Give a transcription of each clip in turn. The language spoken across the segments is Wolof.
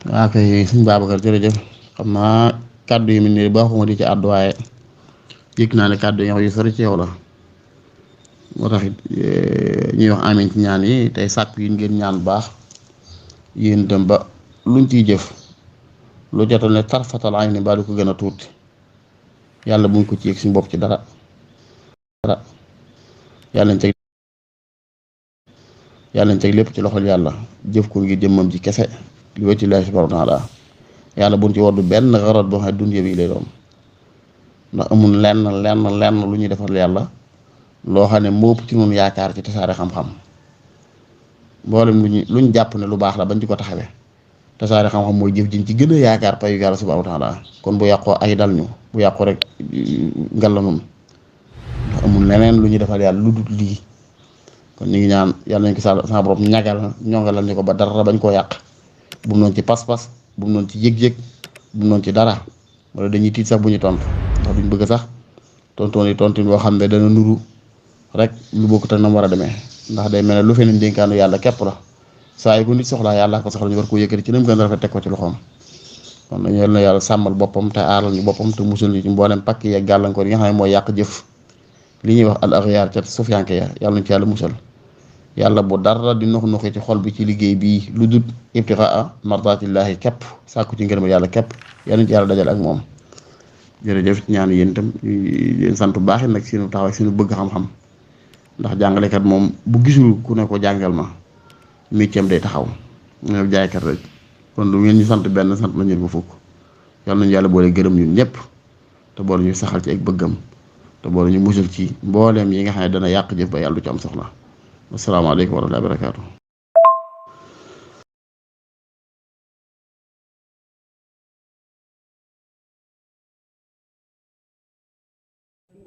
waa kay sëñ Babacar jërëjëf xam naa kàddu yi mu ne baaxuma di ci àddu waaye yëg naa ne kàddu yi yu sori ci yow la moo tax it ñuy wax amiin ci ñaan yi tey sàkk yi ngeen ñaan baax yéen dem ba luñ ciy jëf lu jotal ne tarfatal ay ni ba du ko gën a tuuti yàlla buñ ko ci yëg suñu bopp ci dara yàlla nañ teg lépp ci loxol yàlla jëf ko ngir jëmmam ji kese li wécci laahi subhaanahu wa taala yàlla buñ ci woddu benn xarat boo xam ne dunya bi lay doon ndax amul lenn lu ñuy defal yàlla loo xam ne moo ëpp ci noonu yaakaar ci tasaare xam-xam mboolem luñ jàpp ne lu baax la bañ ci ko taxawee tasaare xam-xam mooy jëf jiñ ci gën a yaakaar payu yàlla subhaanahu wa taala kon bu yàqoo ay dal ñu bu yàqoo rek ngalla nun ndax amul leneen lu ñuy defal yàlla lu dul lii kon ñu ngi ñaan yàlla nañ ko sa borom ñongalal ñu ko ba dara bañ koo yàq bu mu noon ci pas-pas bu mu noon ci yëg-yëg bu mu noon ci dara wala dañuy tiit sax bu ñu tontu ndax duñ bëgg sax tontoon yi tontin boo xam ne dana nuru rek lu bokkut ak na mu war a demee ndax day mel ne lu feneen dénkaanu yàlla képp la saa yu ko nit soxlaa yàlla ko soxla ñu war koo yëkkati ci nam gën a rafet teg ko ci loxoom kon dañu yal na yàlla sàmmal boppam te aaral ñu boppam te musul ñu ci mboolem pakk yeeg gàllankoor yi nga xam ne mooy yàq jëf li ñuy wax al axyaar ca sufiyanke ya yàlla nañu ci yàlla musal yàlla bu dara di noxi ci xol bi ci liggéey bii lu dul ibtigaa mardatillahi képp sàkku ci ngërëmal yàlla képp yàlla nañu ci yàlla dajal ak moom jërëjëf ñaan yéen itam leen sant bu baax nag seenu taxaw seenu bëgg xam-xam ndax jàngalekat moom bu gisul ku ne ko jàngal ma métier day taxaw ñoom jaaykat rek kon lu ngeen ñu sant benn sant nañu ko fukk yàlla nañu yàlla boole gërëm ñun ñëpp te boole ñu saxal ci ak bëggam te boole ñu musul ci mbooleem yi nga xam ne dana yàq jëf ba yàlla du ci am soxla asalaamaaleykum wa rahmatullaahi wa barakaatu.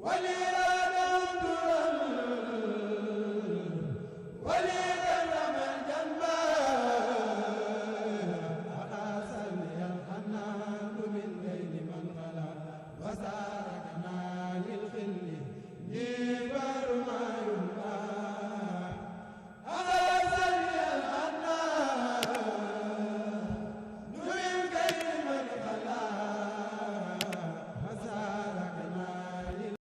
Wala